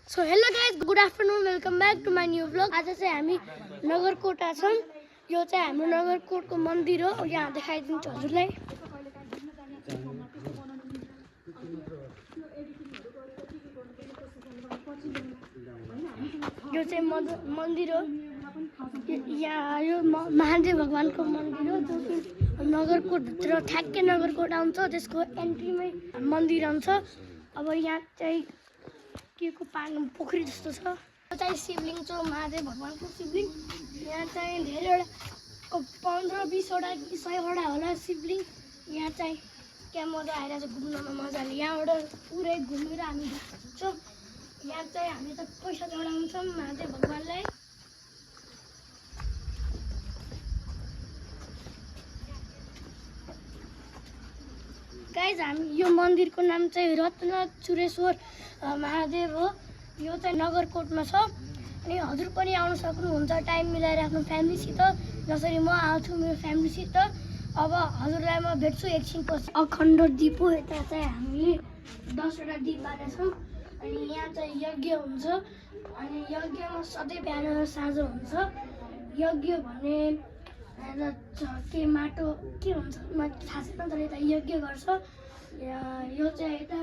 So hello guys, good afternoon, welcome back to my new blog. आज चाहिँ हामी नगरकोटा छौँ। यो चाहिँ हाम्रो नगरकोटको मन्दिर हो। यहाँ देखाइदिन्छु हजुरलाई। यो चाहिँ मन्दिर हो। यहाँ यो महादेव भगवानको मन्दिर हो, जो कि नगरकोटभित्र ठ्याक्कै नगरकोट आउँछ। त्यसको एन्ट्रीमै मन्दिर आउँछ। अब यहाँ चाहिँ के को पानी पोखरी जस्तो छ। यो चाहिँ शिवलिङ छ, महादेव भगवानको शिवलिङ। यहाँ चाहिँ धेरैवटा 15-20वटा 100वटा होला शिवलिङ। यहाँ चाहिँ क्या मजा आइरहेको छ घुम्नमा मजाले। यहाँबाट पुरै घुमेर हामी जान्छौँ। यहाँ चाहिँ हामी त पैसा चढाउँछौँ महादेव भगवानलाई। गाइज, हामी यो मन्दिरको नाम चाहिँ रत्नचुरेश्वर महादेव हो। यो चाहिँ नगरकोटमा छ। अनि हजुर पनि आउन सक्नुहुन्छ टाइम मिलाएर आफ्नो फ्यामिलीसित, जसरी म आउँछु मेरो फ्यामिलीसित। अब हजुरलाई म भेट्छु एकछिनपछि। अखण्ड दीप हो। यता चाहिँ हामीले 10वटा दीप बालेछौँ। अनि यहाँ चाहिँ यज्ञ हुन्छ। अनि यज्ञमा सधैँ बिहान र साँझ हुन्छ। यज्ञ भने के माटो के हुन्छ मलाई थाहा छैन, तर यता यज्ञ गर्छ। यो चाहिँ यता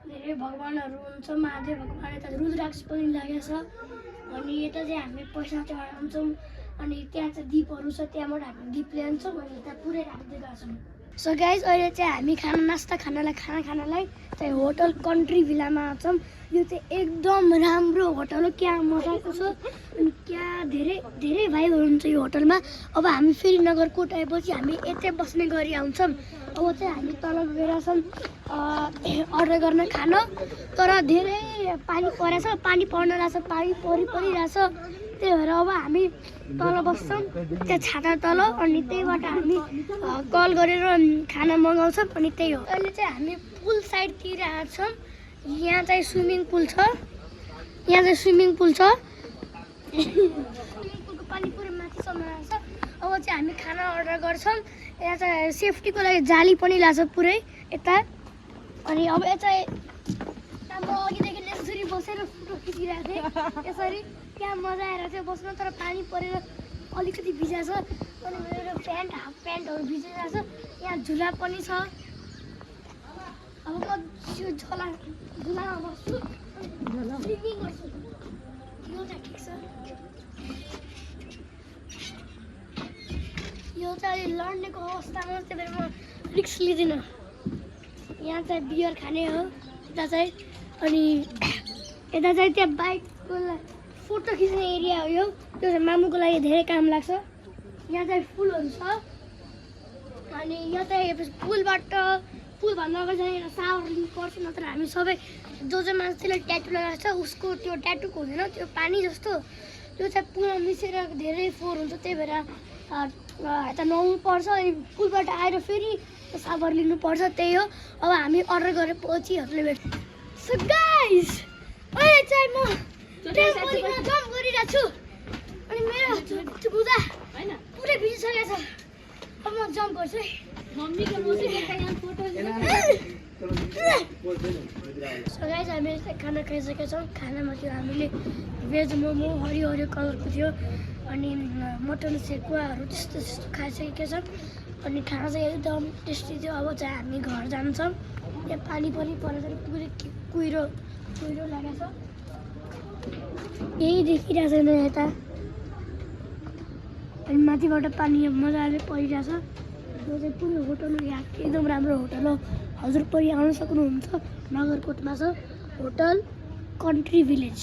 धेरै भगवानहरू हुन्छ। महादेव भगवान, यता रुद्राक्ष पनि लागेको छ। अनि यता चाहिँ हामी पैसा चढाउँछौँ। अनि त्यहाँ चाहिँ दीपहरू छ, त्यहाँबाट हामी दीप ल्याउँछौँ। अनि यता पुरै राखिदिएका छौँ। सो गाइज, अहिले चाहिँ हामी नास्ता खानालाई चाहिँ होटल कन्ट्री भिलामा छौँ। यो चाहिँ एकदम राम्रो होटल हो, क्या मजाको छ। अनि क्या धेरै भाइहरू हुन्छ यो होटलमा। अब हामी फेरि नगरकोट आएपछि हामी यतै बस्ने गरी आउँछौँ। अब चाहिँ हामी तल गएर छौँ अर्डर गर्न खान। तर धेरै पानी परेछ, पानी पर्न रहेछ, पानी परिरहेछ। त्यही भएर अब हामी तल बस्छौँ त्यहाँ छाता तल। अनि त्यहीबाट हामी कल गरेर खाना मगाउँछौँ। अनि त्यही हो। अहिले चाहिँ हामी पुल साइडतिर आएको छौँ। यहाँ चाहिँ स्विमिङ पुल छ। स्विमिङ पुलको पानी पुरै माथिसम्म आएको छ। अब चाहिँ हामी खाना अर्डर गर्छौँ। यहाँ चाहिँ सेफ्टीको लागि जाली पनि लाग्छ पुरै यता। अनि अब यता म अघिदेखि यसरी बसेर फोटो खिचिरहेको थिएँ। यसरी क्या मजा आएर चाहिँ बस्न, तर पानी परेर अलिकति भिजाएको छ। अनि मेरो हाफ प्यान्टहरू भिजिरहेको छ। यहाँ झुला पनि छ। अब म यो झुलामा बस्छु, स्विमिङ गर्छु। यो चाहिँ ठिक छ। यो चाहिँ लड्नेको अवस्थामा, त्यही भएर म रिस्क लिँदिनँ। यहाँ चाहिँ बियर खाने हो यता चाहिँ। अनि यता चाहिँ त्यहाँ बाइकको फोटो खिच्ने एरिया हो। यो त्यो चाहिँ मामुको लागि धेरै काम लाग्छ। यहाँ चाहिँ फुलहरू छ। अनि यहाँ चाहिँ पुलभन्दा अगाडि चाहिँ सावर लिनुपर्छ, नत्र हामी सबै जो मान्छेले ट्याटु लगाएको छ उसको त्यो ट्याटुको हुँदैन, त्यो पानी जस्तो। त्यो चाहिँ पुलमा मिसेर धेरै फोहोर हुन्छ। त्यही भएर यता नुहाउनु पर्छ। अनि पुलबाट आएर फेरि सावर लिनुपर्छ। त्यही हो। अब हामी अर्डर गरेपछि हजुरले भेट्छ। सो गाइस, अहिले चाहिँ म ट्रेम्पोलिनमा जम्प गरिरहेको छु। अनि मेरो खुट्टा पुरै भिजिसकेको छ। अब म जम्प गर्छु है। सो गाइस, हामीले खाना खाइसकेका छौँ। खानामा थियो हामीले भेज मोमो हरियो कलरको थियो। अनि मटन सेकुवाहरू त्यस्तो खाइसकेका छौँ। अनि खाना चाहिँ एकदम टेस्टी थियो। अब चाहिँ हामी घर जान्छौँ। यहाँ पानी पनि परेर पुरै कुहिरो लागेको छ। केही देखिरहेको छैन यता। अनि माथिबाट पानी मजाले परिरहेछ। यो चाहिँ पुरै होटल हो। यहाँ एकदम राम्रो होटल हो। हजुर पनि आउन सक्नुहुन्छ। नगरकोटमा छ होटल कन्ट्री भिलेज।